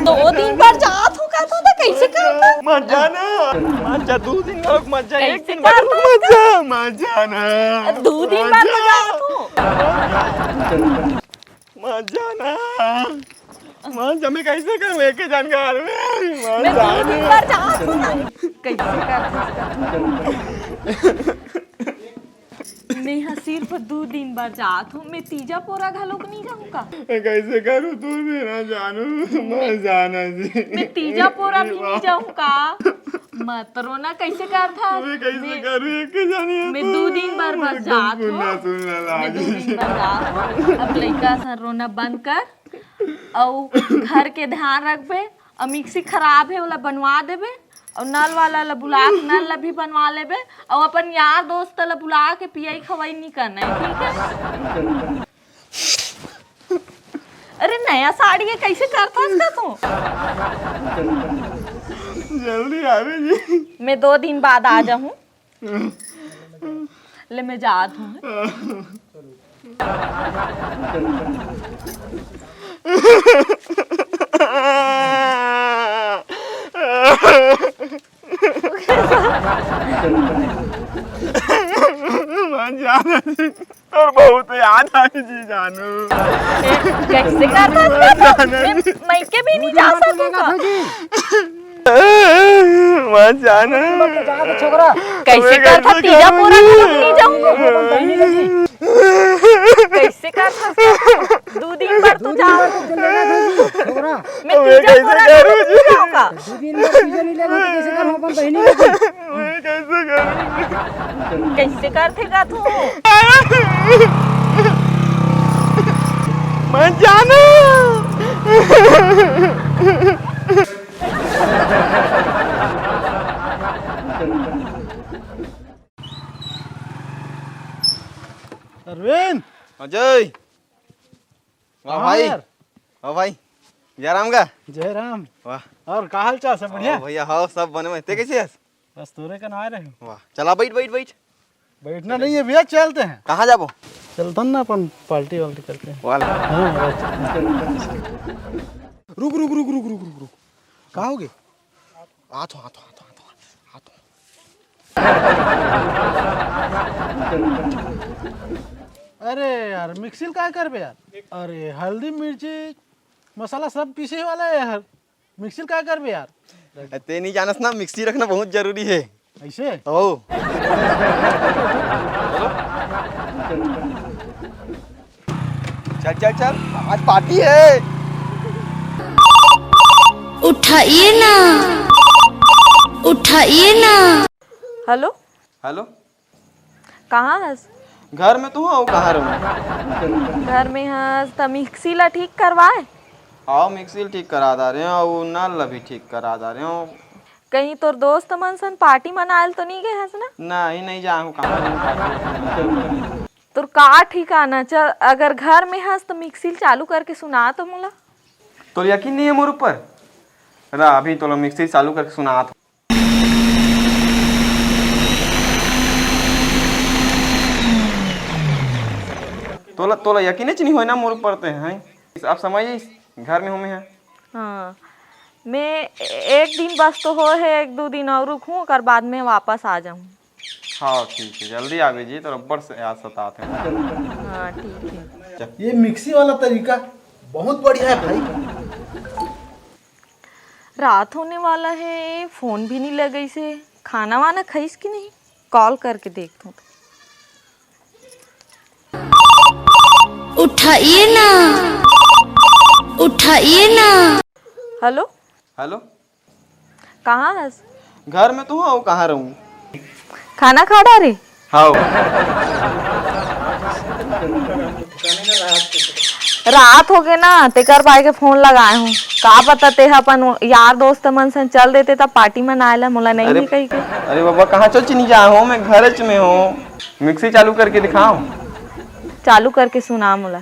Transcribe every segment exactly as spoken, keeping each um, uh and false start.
दो दिन बर जात हूँ कहत हूँ त कइसे करत हूँ? मत जाना, मत जा, दू दिन बर मत जा, एक कैसे दिन बर करत हूँ? मत जा, मत जाना। दू दिन बर तो जात हूँ। मत जाना, मत जा, मैं कइसे करूँ एक ही जन घर में? मत मैं दू जाना। दिन बर जात हूँ ना। कइसे करत हूँ? मेंहा सिर्फ दू दिन बर जात हूँ, मैं तीजा पोरा घलोक नइ जाहूँ का? मैं कइसे करूँ, तू भी ना जानू, मैं जाना जी। मैं तीजा पोरा भी नइ जाहूँ का? मत रोना, कइसे करत हस? मैं कइसे मैं, करूँ, एक के जानी है मैं तू। दू दिन बर बस एकदम जात हूँ। सुनना, सुनना मैं दू लागी। दिन बर जात हूँ। अब लइका सन रोना बंद कर, अउ घर के ध्यान रखबे, अउ मिक्सी खराब हे, ओला बनवा देबे। अउ नल वाला ला बुला के नल ला भी बनवा लेबे, अउ अपन यार दोस्त ला बुला के पियई खवई नइ करना हे, ठीक हे? अरे नया साड़ी हे, कइसे करथस का तू? जल्दी आवे जी। मैं दो दिन बाद आ जाहूँ। ले, मैं जात हूँ। मैं जाना जी, तोर बहुत याद आए जी जानू। ए, कइसे करथस? मैं, मैं मइके भी नइ जा सकूँ का? मत जाना। कइसे करथस? तीजा पोरा घलो नइ जाहूँ। कइसे करथस? दू दिन बर तो जा। मैं तीजा पोरा घलो नइ जाहूँ का? दू दिन बर तीजा नइ लेगा तो कइसे करहूँ अपन बहिनी के? मैं कइसे करूँ? कइसे करथे का तू? मत जाना। अरविंद। अजय। वाह कहाँ भाई। यार? वाह भाई। जय राम का। जय राम। वाह। अउ का हाल चाल, सब बढ़िया? हाँ भैया, हाँ, सब बने में। ते कइसे हस? बस तोरे कन आए रहे हँव। वाह, चला बइठ, बइठ, बइठ। बइठना नइ हे भैया, चलते हैं। कहाँ जाबो? चलथन ना, अपन पार्टी वार्टी करते हैं। वाला। हाँ, बस। रुक, रुक, रुक। का होगे? आत हँव, आत हँव, आत हँव, आत हँव, आत हँव। अरे यार, मिक्सी ल काय करबे यार? अरे, हल्दी, मिर्ची, मसाला सब पीसे वाला हे यार। मिक्सी ल काय करबे यार? ते नइ जानस ना, मिक्सी रखना बहुत जरूरी हे। अइसे? ओ। चल, चल, चल, आज पार्टी हे। उठाइए ना, उठाइए ना। हेलो। हेलो। कहाँ हस? घर में तो हँव, अउ कहाँ रहूँ? घर में हस त मिक्सी ला ठीक करवाए। हाँ, मिक्सी ला ठीक करा डारे हँव, अउ नल ला भी ठीक करा डारे हँव। कहीं तोर दोस्त मन सन पार्टी मनाए ल तो नइ गे हस ना? नहीं, नइ जाहूँ, कहाँ जाहूँ पार्टी वार्टी मनाए ल। तोर का ठिकाना? चल, अगर घर में हस त मिक्सी ल चालू करके सुना तो मोला। तोला यकीन नइ हे मोर ऊपर? रा, अभी तोला मिक्सी चालू करके सुनात हँव। तोला, तोला यकीनेच नइ होय ना मोर ऊपर ते, हैं? अब समझ आइस, घर में हँव मैं। हाँ, मैं एक दिन बस तो होय हे, एक दू दिन अउ रुकहूँ, ओकर बाद में वापस आ जाहूँ। हाँ, ठीक हे, जल्दी आबे जी, तोर अब्बड़ से याद सतात हे। हाँ, ठीक हे। ये मिक्सी वाला तरीका बहुत बढ़िया हे भाई। रात होने वाला हे, फोन भी नइ लगइस हे। खाना वाना खइस कि नहीं? कॉल करके देखथँव। उठाइए ना, उठाइए ना। हेलो। हेलो। कहाँ हस? घर में तो हँव, अउ कहाँ रहूँ? खाना खा डारे? हव। रात होगे ना, तेकर पाय के फोन लगाए हँव। का पता तेहा अपन यार दोस्त मन सन चल देते त पार्टी मनाए ला, मोला नइ अरे, हे कहिके। अरे बाबा, कहाँ चल चिनी जा हँव, मैं घरेच में हँव। मिक्सी चालू करके दिखाव। चालू करके सुना मोला।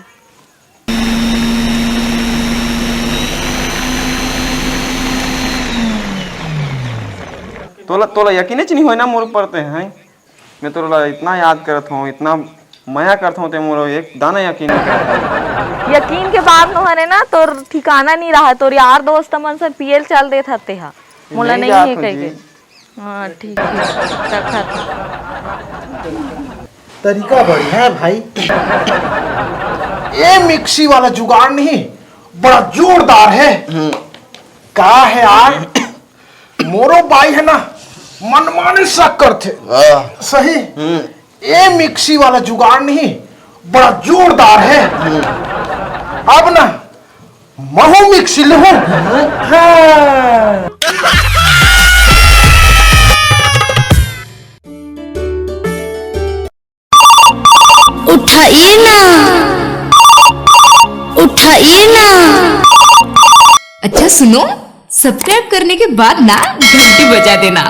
तोला, तोला यकीनेच नइ होय ना मोर ऊपर ते, हैं? मैं तोला इतना याद करत हँव, इतना मया करथों ते मोरो एक दाना यकीन नहीं करता। यकीन के बात नोहरे ना, तोर ठिकाना नहीं रहा, तोर यार दोस्त मन से पियल चल देत हते हा, मोला नहीं है कह के। हाँ, ठीक है, रखा था। तरीका बढ़िया है भाई। ये मिक्सी वाला जुगाड़ नहीं, बड़ा जोरदार है। का है यार, मोरो बाई है ना, मनमाने शक करथे। सही। ये मिक्सी वाला जुगाड़ नहीं, बड़ा जोरदार है। अब ना महू मिक्सी लूं। हाँ। उठाइए ना, उठाइए ना। अच्छा सुनो, सब्सक्राइब करने के बाद ना घंटी बजा देना।